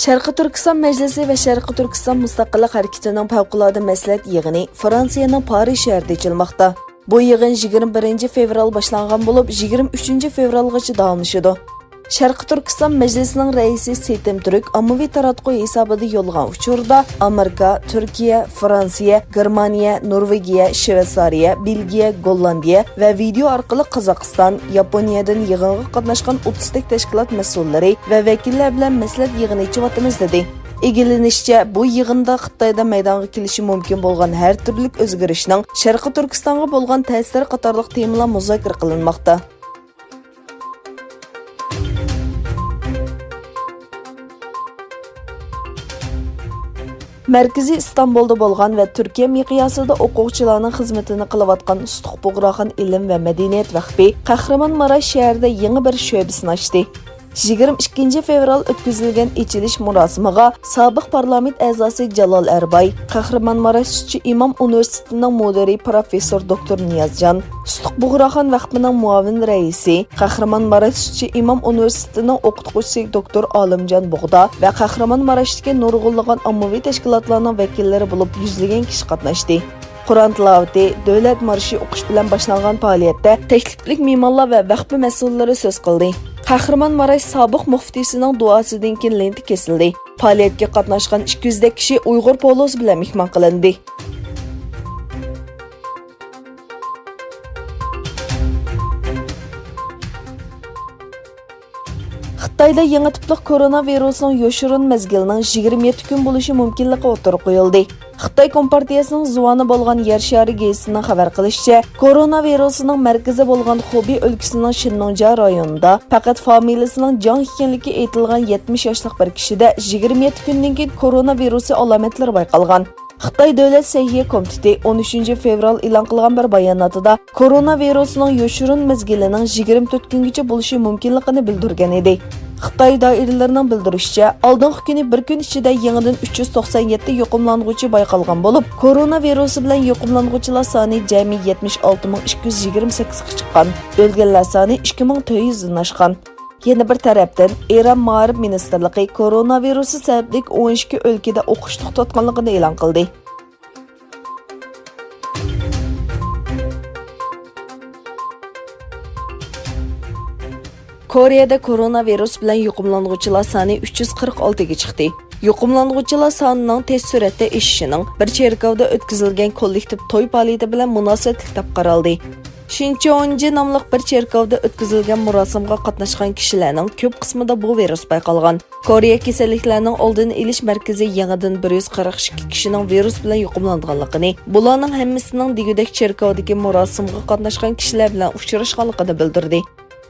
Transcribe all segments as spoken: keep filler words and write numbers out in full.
شەرقىي تۈركىستان مەجلىسى ۋە شەرقىي تۈركىستان مۇستەقىللىق ھەرىكىتىنىڭ پەۋقۇلئاددە مەسلىھەت يىغىنى فرانسىيەنىڭ پارىژ شەھىرىدە ئېچىلماقتا. بۇ يىغىن يىگىرمە بىرىنچى فېۋرال باشلانغان بولۇپ، يىگىرمە ئۈچىنچى فېۋرالغىچە داۋاملىشىدۇ. شەرقىي تۈركىستان مەجلىسىنىڭ رەئىسى سېتىم تۈرك ئاممىۋى تاراتقۇ ھېسابىدا يوللىغان ئۇچۇردا، ئامېرىكا، تۈركىيە، فرانسىيە، گېرمانىيە، نورۋېگىيە، شىۋېتسارىيە، بېلگىيە، گوللاندىيە ۋە ۋىدېئو ئارقىلىق قازاقىستان، ياپونىيەدىن يىغىنغا قاتناشقان ئوتتۇزدەك تەشكىلات مەسئۇللىرى ۋە ۋەكىللەر بىلەن مەسلىھەت يىغىنى ئېچىۋاتىمىز، دېدى. ئىگىلىنىشىچە، بۇ يىغىندا خىتايدا مەيدانغا كېلىشى مۇمكىن بولغان ھەر تۈرلۈك ئۆزگىرىشنىڭ شەرقىي تۈركىستانغا بولغان تەسىرى قاتارلىق تېمىلار مۇزاكىرە قىلىنماقتا. مەركىزى ئىستانبۇلدا بولغان ۋە تۈركىيە مىقياسىدا ئوقۇغۇچىلارنىڭ خىزمىتىنى قىلىۋاتقان ئۇستىخ بۇغراخان ئىلىم ۋە مەدەنىيەت ۋەقپى قەھرىمانماراش شەھىرىدە يېڭى بىر شۆبىسىنى ئاچتى. يىگىرمە ئىككىنچى فېۋرال ئۆتكۈزۈلگەن ئېچىلىش مۇراسىمىغا سابىق پارلامېنت ئەزاسى جالال ئەرباي، قەھرىمانماراش سۈتچى ئىمام ئۇنىۋېرسىتېتىنىڭ مۇدىرى پروفېسسور دوكتور نىيازجان، ئۇستىخ بۇغراخان ۋەقپىنىڭ مۇئاۋىن رەئىسى، قەھرىمانماراش سۈتچى ئىمام ئۇنىۋېرسىتېتىنىڭ ئوقۇتقۇچىسى دوكتور ئالىمجان بۇغدا ۋە قەھرىمانماراشتىكى نۇرغۇنلىغان ئاممىۋى تەشكىلاتلارنىڭ ۋەكىللىرى بولۇپ يۈزلىگەن كىشى قاتناشتى. قۇرئان تىلاۋىتى، دۆلەت مارشى ئوقۇش بىلەن باشلانغان پائالىيەتتە تەكلىپلىك مېھمانلار ۋە ۋەقپە مەسئۇللىرى سۆز قىلدى. قەھرىمانماراش سابىق مۇفتىسىنىڭ دۇئاسىدىن كېيىن لېنتا كېسىلدى. پائالىيەتكە قاتناشقان ئىككى يۈزدەك كىشى ئۇيغۇر پولۇسى بىلەن مېھمان قىلىندى. خىتايدا يېڭى تىپلىق كورونا ۋىرۇسىنىڭ يوشۇرۇن مەزگىلىنىڭ يىگىرمە يەتتە كۈن بولۇشى مۇمكىنلىكى ئوتتۇرىغا قويۇلدى. خىتاي كومپارتىيەسىنىڭ زۇۋانى بولغان يەر شارى گېزىتىنىڭ خەۋەر قىلىشىچە، كورونا ۋىرۇسىنىڭ مەركىزى بولغان خۇبېي ئۆلكىسىنىڭ شىننۇڭجيا رايونىدا پەقەت فامىلىسىنىڭ جاڭ ئىكەنلىكى ئېيتىلغان يەتمىش ياشلىق بىر كىشىدە يىگىرمە يەتتە كۈندىن كېيىن كورونا ۋىرۇسى ئالامەتلىرى بايقالغان. خىتاي دۆلەت سەھىيە كومىتېتى ئون ئۈچىنچى فېۋرال ئېلان قىلغان بىر باياناتىدا، كورونا ۋىرۇسىنىڭ يوشۇرۇن مەزگىلىنىڭ يىگىرمە تۆت كۈنگىچە بولۇشى مۇمكىنلىقىنى بىلدۈرگەن ئىدى. خىتاي دائىرىلىرىنىڭ بىلدۈرۈشىچە، ئالدىنقى كۈنى بىر كۈن ئىچىدە يېڭىدىن ئۈچ يۈز توقسان يەتتە يۇقۇملانغۇچى بايقالغان بولۇپ، كورونا ۋىرۇسى بىلەن يۇقۇملانغۇچىلار سانى جەمئىي يەتمىش ئالتە مىڭ ئىككى يۈز يىگىرمە سەككىزگە چىققان. ئۆلگەنلەر سانى ئىككى مىڭ تۆت يۈزدىن ئاشقان. يەنە بىر تەرەپتىن، ئىران مائارىپ مىنىستىرلىقى كورونا ۋىرۇسى سەۋەبلىك ئون ئىككى ئۆلكىدە ئوقۇش توختاتقانلىقىنى ئېلان قىلدى. كورېيەدە كورونا ۋىرۇس بىلەن يۇقۇملانغۇچىلار سانى ئۈچ يۈز قىرىق ئالتىگە چىقتى. يۇقۇملانغۇچىلار سانىنىڭ تېز سۈرئەتتە ئېشىشىنىڭ بىر چېركاۋدا ئۆتكۈزۈلگەن كوللېكتىپ توي پائالىيىتى بىلەن مۇناسىۋەتلىك دەپ قارالدى. شىنچيونجى ناملىق بىر چېركاۋدا ئۆتكۈزۈلگەن مۇراسىمغا قاتناشقان كىشىلەرنىڭ كۆپ قىسمىدا بۇ ۋىرۇس بايقالغان. كورېيە كېسەللىكلەرنىڭ ئالدىنى ئېلىش مەركىزى يېڭىدىن بىر يۈز قىرىق ئىككى كىشىنىڭ ۋىرۇس بىلەن يۇقۇملانغانلىقىنى، بۇلارنىڭ ھەممىسىنىڭ دېگۈدەك چېركاۋدىكى مۇراسىمغا قاتناشقان كىشىلەر بىلەن ئۇچراشقانلىقىنى بىلدۈردى.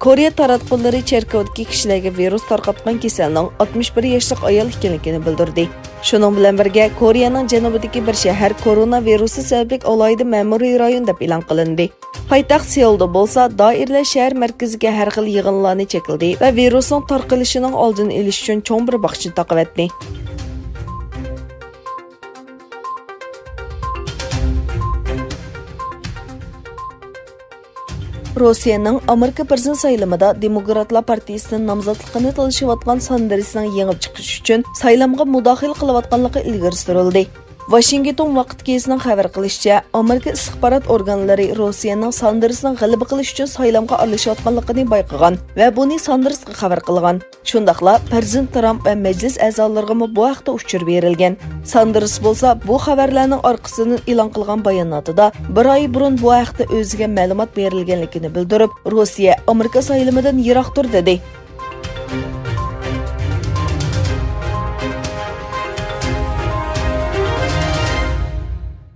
كورېيە تاراتقۇلىرى چېركاۋدىكى كىشىلەرگە ۋىرۇس تارقاتقان كېسەلنىڭ ئاتمىش بىر ياشلىق ئايال ئىكەنلىكىنى بىلدۈردى. شۇنىڭ بىلەن بىرگە، كورېيەنىڭ جەنۇبىدىكى بىر شەھەر كورونا ۋىرۇسى سەۋەبلىك ئالاھىدە مەمۇرىي رايون دەپ ئېلان قىلىندى. پايتەخت سېئۇلدا بولسا، دائىرىلەر شەھەر مەركىزىگە ھەر خىل يىغىنلارنى چەكلىدى ۋە ۋىرۇسنىڭ تارقىلىشىنىڭ ئالدىنى ئېلىش ئۈچۈن چوڭ بىر باغچىنى تاقىۋەتتى. روسىيەنىڭ ئامېرىكا پىرېزىدېنت سايلىمىدا دېموكراتلار پارتىيىسىنىڭ نامزاتلىقىنى تالىشىۋاتقان ساندېرسنىڭ يېڭىپ چىقىش ئۈچۈن سايلامغا مۇداخىلە قىلىۋاتقانلىقى ئىلگىرى سۈرۈلدى. ۋاشىنگتون ۋاقىت گېزىتىنىڭ خەۋەر قىلىشىچە، ئامېرىكا ئىستىخبارات ئورگانلىرى روسىيەنىڭ ساندېرسنىڭ غەلىبە قىلىش ئۈچۈن سايلامغا ئارىلىشىۋاتقانلىقىنى بايقىغان ۋە بۇنى ساندېرسقا خەۋەر قىلغان. شۇنداقلا پىرېزىدېنت ترامپ ۋە مەجلىس ئەزالىرىغىمۇ بۇ ھەقتە ئۇچۇر بېرىلگەن. ساندېرس بولسا بۇ خەۋەرلەرنىڭ ئارقىسىدىن ئېلان قىلغان باياناتىدا، بىر ئاي بۇرۇن بۇ ھەقتە ئۆزىگە مەلۇمات بېرىلگەنلىكىنى بىلدۈرۈپ، روسىيە ئامېرىكا سايلىمىدىن يىراقتۇر، دېدى.